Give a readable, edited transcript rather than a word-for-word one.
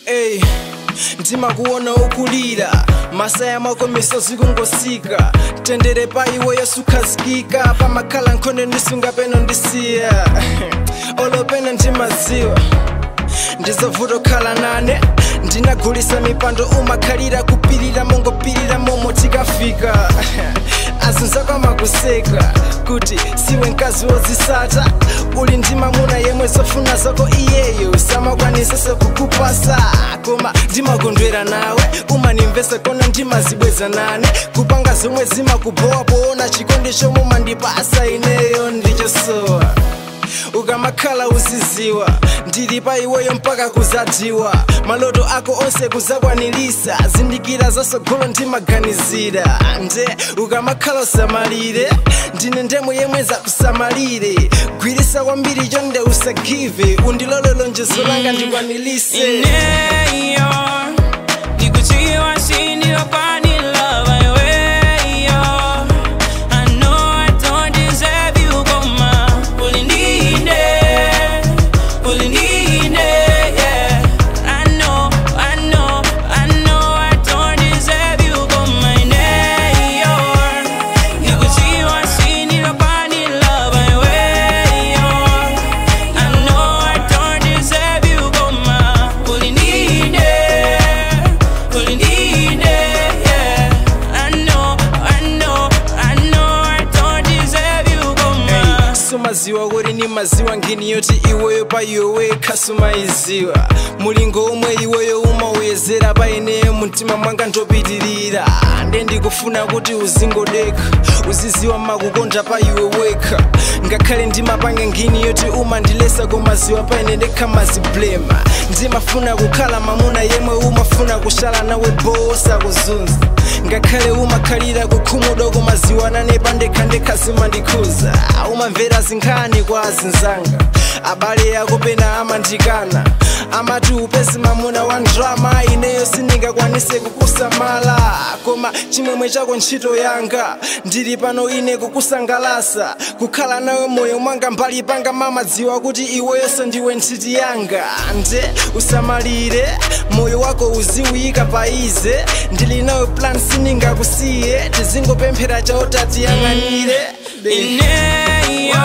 Ey, ndimakuona ukulira masaya mwako misozi kungosika tendere pa iwe yesukhazikika pamakhala nkhonde ndisunga peno ndisiya olopena ndimaziwa ndizovuta khala nane ndinagulisa mipando umakhalira kupirira mongopirira momo tikafika azinzako amakuseka kuti siwe mkazi wozisata uli ndi mamuna yemwe zofuna zako iyeyo samakwanisa kukupasa koma ndimakondwera nawe umanimvesa kona ndimazibweza nane kupanga zomwe zimakubowa poona chikondi chomwe umandipasa ineyo ndichosowa ukamakhala uziziwa ndili pa iweyo mpaka kuzadiwa maloto ako onse kuzakwanilisa zindikira zasogolo ndimaganizira nde ukamakhala usamalire ndine ndemwe yemwe zakusamalire gwirisa kwambiri chonde usagive undilole lonjezo langa ndikwanilise. Ineyo ndikudziwa sindilokwanila iweyo. I know I don't deserve you koma ulindine, ulindine, yeah. I know, I know, I know I don't deserve you koma ineyo ndikudziwa sindilokwanila iweyo. I know I don't deserve you koma ulindine, ulindine, yeah. I know, I know, I know I don't deserve you koma. Sumaziwa kuti ni maziwa ngini yoti iweyo pa iwe wekha sumaiziwa mulingo omwe iweyo umauyezera pa ineyo mumtima mwanga ndopitirira nde ndikufuna kuti uzingodekha uziziwa makukonda pa iwe wekha ngakhale ndimapanga ngini yoti umandilesa koma ziwa pa ine ndekha maziblema ndimafuna kukhala mamuna yemwe umafuna kushala nawe bosa kuzunza ngakhale umakhalira kukhumudwa koma ziwa nane pandekha ndekha zimandikhuza umamvera zinkhani kwa azinzanga abale yako pena amandikana amati upezi mamuna wa ndrama ineyo sindingakwanise kukusamala koma chimwemwe chako ntchito yanga ndili pano ine kukusangalasa kukhala nawe moyo mwanga mbali panga mamadziwa kuti iweyonso ndiwe nthiti yanga nde usamalire moyo wako uziwika paize ndili nawe plan sindingakusiye tizingopemphera chawo tatiyang'anire. Ineyo.